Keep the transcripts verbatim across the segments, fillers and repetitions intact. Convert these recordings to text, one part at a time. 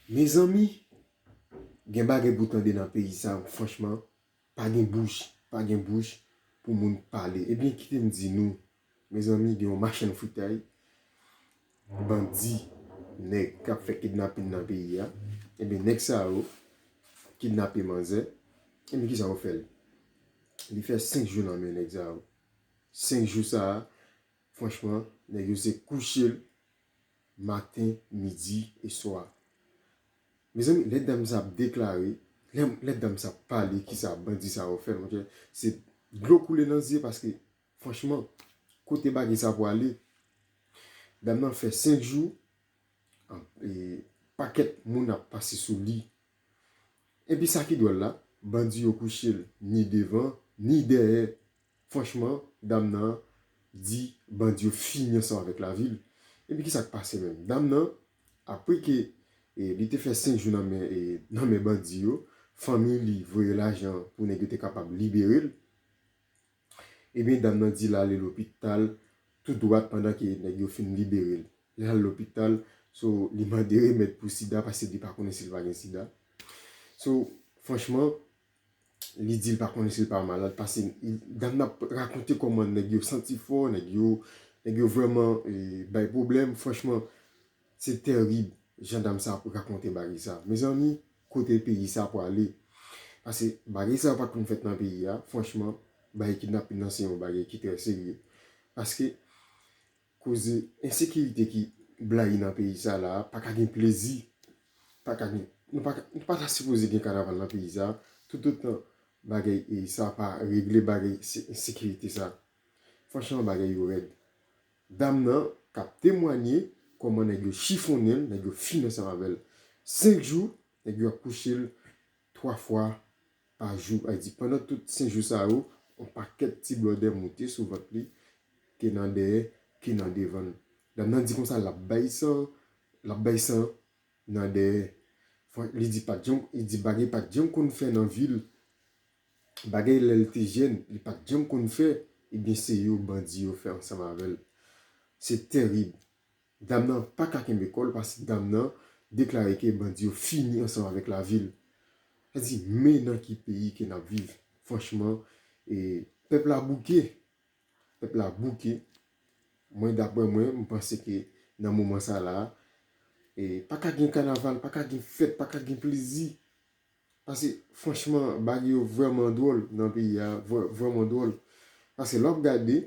Mezanmi, gen bagay pou tande nan peyi sa, franchman, pa gen bouch, pa gen bouch pou moun pale. Ebyen, kite m di nou, mezanmi, gen yon machann fritay, bandi, nèg k ap fè kidnapin nan peyi a. Ebyen, nèg sa yo kidnape manzè. Ebyen, kisa yo fè l? Li fè senk jou nan men nèg sa yo. Senk jou sa a, franchman, nèg yo se kouche l maten, midi e swa. Mezanmi, lè dam sa ap deklare, lè, lè dam sa ap pale, kisa bandi sa yo fè l, monchè, se dlo koule nan zye paske, franchman, kote bagay sa pwale, dam nan fè senk jou, an, e, pakèt moun ap pase sou li. Epi sa ki dwòl la, bandi yo kouche l ni devan, ni dèyè. Franchman, dam nan di bandi yo fini ansanm avèk lavi l. Epi kisa k pase menm? Dam nan, apre ke, e, li te fè senk jou nan men, e, nan men bandi yo, fanmi li voye lajan pou nèg yo te kapab libere l. Ebyen, dam nan di l ale lopital tou dwat pandan ke nèg yo fin libere l. Li al lopital, so, li mande remèd pou sida paske li pa konnen si l pa gen sida. So, franchman, li di l pa konnen si l pa malad, paske dam nan ap rakonte kòman nèg yo santi fò, nèg yo, nèg yo vrèman, e, bay pwoblèm. Franchman, se terib jan dam sa ap rakonte bagay sa. Mezanmi, kote peyi sa pwale? Paske bagay sa yo pa t konn fèt nan peyi a. Franchman, bagay kidnapin nan se yon bagay ki trè serye. Paske koze ensekirite ki blayi nan peyi sa la, pa ka gen plezi. Pa ka gen, nou pa ka, nou pa ta sipoze gen kanaval nan peyi sa. Toutotan bagay, e, sa pa regle bagay se-, ensekirite sa. Franchman, bagay yo rèd. Dam nan k ap temwanye kòman nèg yo chifonnen l, nèg yo fini ansanm avè l. Senk jou, nèg yo ap kouche l twa fwa pa jou. Sa vle di, pandan tout senk jou sa yo, yon pakèt ti blòdè moute sou vant li, ke nan dèyè, ke nan devan l. Dam nan di konsa, l ap bay san, l ap bay san nan dèyè. Fò, li di pa t janm, li di bagay pa t janm konn fè nan vi l. Bagay lè l te jèn, li pa t janm konn fè, ebyen se yo bandi yo fè ansanm avè l. Se terib. Dam nan pa ka kenbe kò l paske dam nan deklare ke bandi yo fini ansanm avèk lavi l. Sa di, men nan ki peyi ke n ap viv. Franchman, e, pèp la bouke. Pèp la bouke. Mwen, daprè mwen, m panse ke nan moman sa la, e, pa ka gen kanaval, pa ka gen fèt, pa ka gen plezi. Paske, franchman, bagay yo vrèman dwòl nan peyi a, vrè-, vrèman dwòl. Paske lè w ap gade,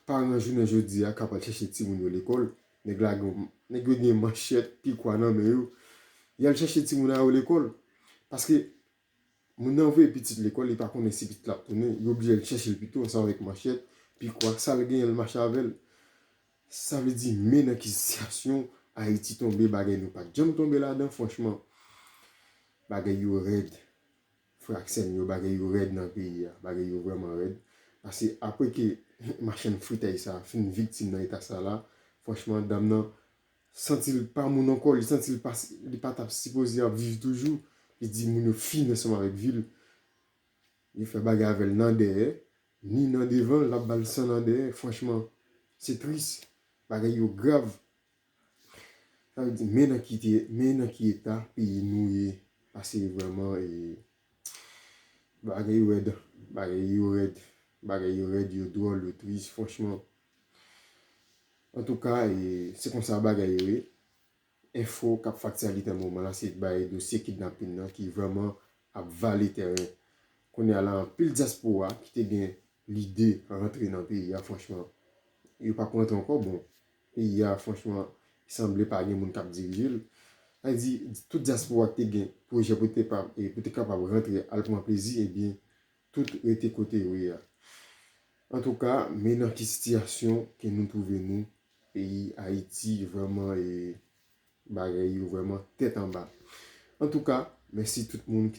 paran jounen jodi a k ap al chèche timoun yo lekòl, nèg la gen, nèg yo gen manchèt, pikwa nan men yo. Y al chèche timoun a yo lekòl. Paske moun nan voye pitit lekòl, li pa konnen si pitit la ap tounen, yo oblije al chèche l pito, ansanm avèk manchèt, pikwa, sa l genyen, l mache avè l. Sa vle di, men nan ki sitiyasyon Ayiti tonbe, bagay nou pa t janm tonbe ladan, franchman. Bagay yo rèd. Frè ak sè m yo, bagay yo rèd nan peyi a. Bagay yo vrèman rèd. Paske apre ke machann fritay sa a fin viktim nan eta sa la, franchman, dam nan santi l pa moun ankò, li santi l pa, li pa t ap sipoze ap viv toujou. Li di moun yo fini ansanm avèk vi l. Yo fè bagay avè l nan dèyè, ni nan devan, l ap ba l san nan dèyè. Franchman, se tris. Bagay yo grav. Sa vle di, men nan ki te, men nan ki eta peyi nou ye. Paske vrèman, e, bagay yo rèd, bagay yo rèd, bagay yo rèd, yo dwòl, yo tris, franchman. Antouka, e, se konsa bagay yo ye. Enfo k ap fè aktyalite nan moman la, se bay dosye kidnapin nan ki vrèman ap vale tèren. Kounye a la, anpil dyaspora ki te gen lide rantre nan peyi a, franchman, yo p ap rantre ankò. Bon, peyi a, franchman, sanble pa gen moun k ap dirije l. Sa vle di, tout dyaspora ki te gen pwojè pou te pa, e pou te kapab rantre al pran plezi, ebyen, tout rete kote yo ye a. Antouka, men nan ki sitiyasyon ke nou twouve nou, peyi Ayiti vrèman, e, bagay yo vrèman tèt anba. Antouka, mèsi tout moun ki